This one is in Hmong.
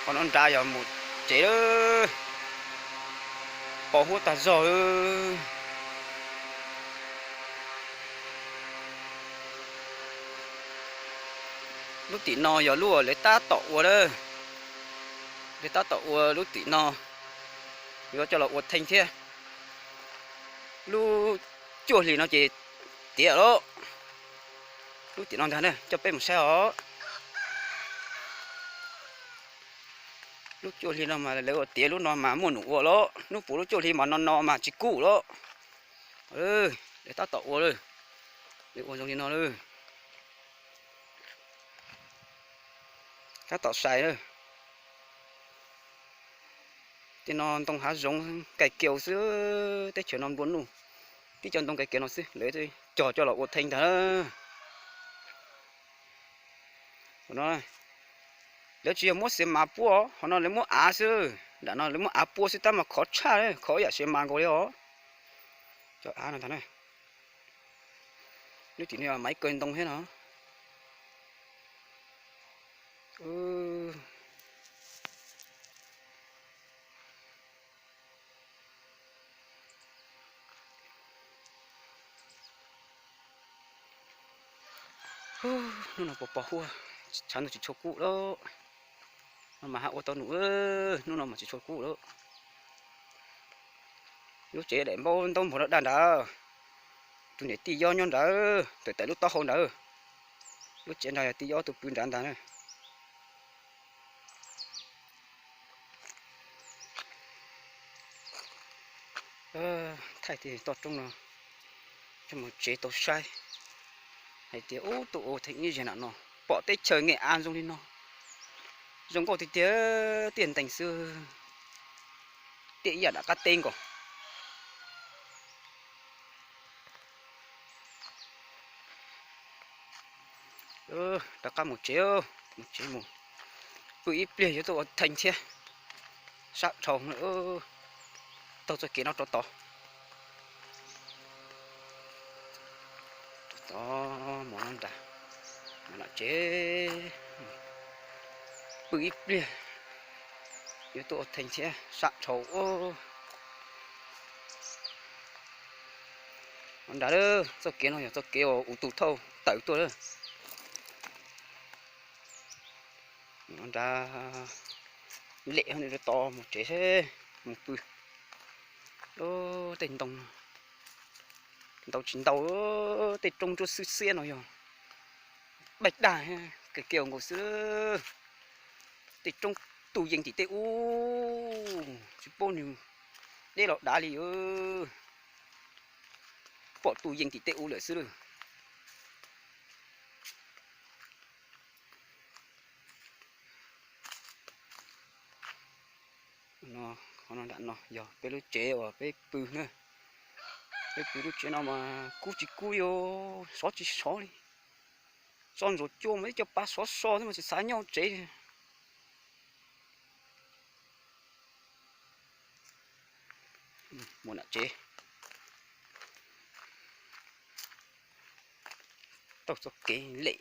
Qhov no nrad yog mus tsev lawm, pos huab tag zog lawm. Lub tim no yog lub lawv tab tom ua lawm, lawv tab tom ua lub tim no, yuav coj los ua theej thiab. Lub cuaj hlis no ces tiav lawm. Lub tim no ntag na, coj peb mus saib os. Lub cuaj hli no mas lawv ua tiav, lub no mas muaj num ua lawm. Hnub puv lub cuaj hli mas no no mas tsis kub lawm. Lawv tab tom ua lawm, lawv ua zoo li no lawm. Tab tom sai lawm. Tej no ntoo hav zoov kais kiau xwb, teb chaws no nplua nuj, tib co ntoo kais kiau no xwb lawv cog coj los ua theej ntag. Lawv tsis yog muab xiav mas puab, qhov no lawv muab av xwb. Nram no lawv muab av puab xwb tab mas khov tshaj, khov ib yam xiav mas nkaus li os. Cov av no ntag. Lub tim no mas ib kawg ntoo thiab no. Hnub no pos pos huab, tshav ntuj tsis tshua kub lawm. No mas haj ua tau num, hnub no mas tsis tshua kub lawm. Lub tsev daim npaub ntaub npog no daj nrad, tus niam tij yob nyob nrad, tawm tawm lub taub hau nrad. Lub tsev nrad yog tij yob tus pw nrad ntag na. Thaij tij toj roob no coj mus tsev tau saib hais tias ub tuaj ua theej ib zaug nram no, pom teb chaws Nyab Laj zoo li no, zoo nkauj tiag tiag, tiaj ntees xwb, tiaj ib yam nram qab teb nkaus. Rov qab mus tsev, mus tsev mus pw ib pliag yuav tuaj ua theej thiab. Sab dhau, taug txoj kev no rau tod. Rau tod mus no nrad, mus nram tsev pw ib pliag yuav tuaj ua theej thiab, sab dhau. Mus nrad lawm, txoj kev no yog txoj kev uas tus thauj tawm tuaj lawm. Mus nrad, lem rau tod mus tsev seb mus pw. Tej ntoo ntau tsis ntau, tej roob ntsuab xwb xiab no yog npaum daj, kawg kiag nkaus xwb. Tej roob tu yees tim tej ub, tsis paub nws deb los dav li, pom tu yees tim tej ub lawm xwb lawm. Qhov no nram no yog peb lub tsev uas peb pw na. Peb pw lub tsev no mas kub tsis kub li, sov tsis sov li. Tso ntsuas cua mas ib co pa sov so xwb mas tsis xav nyob tsev li. Mus nram tsev, taug txoj kev lem.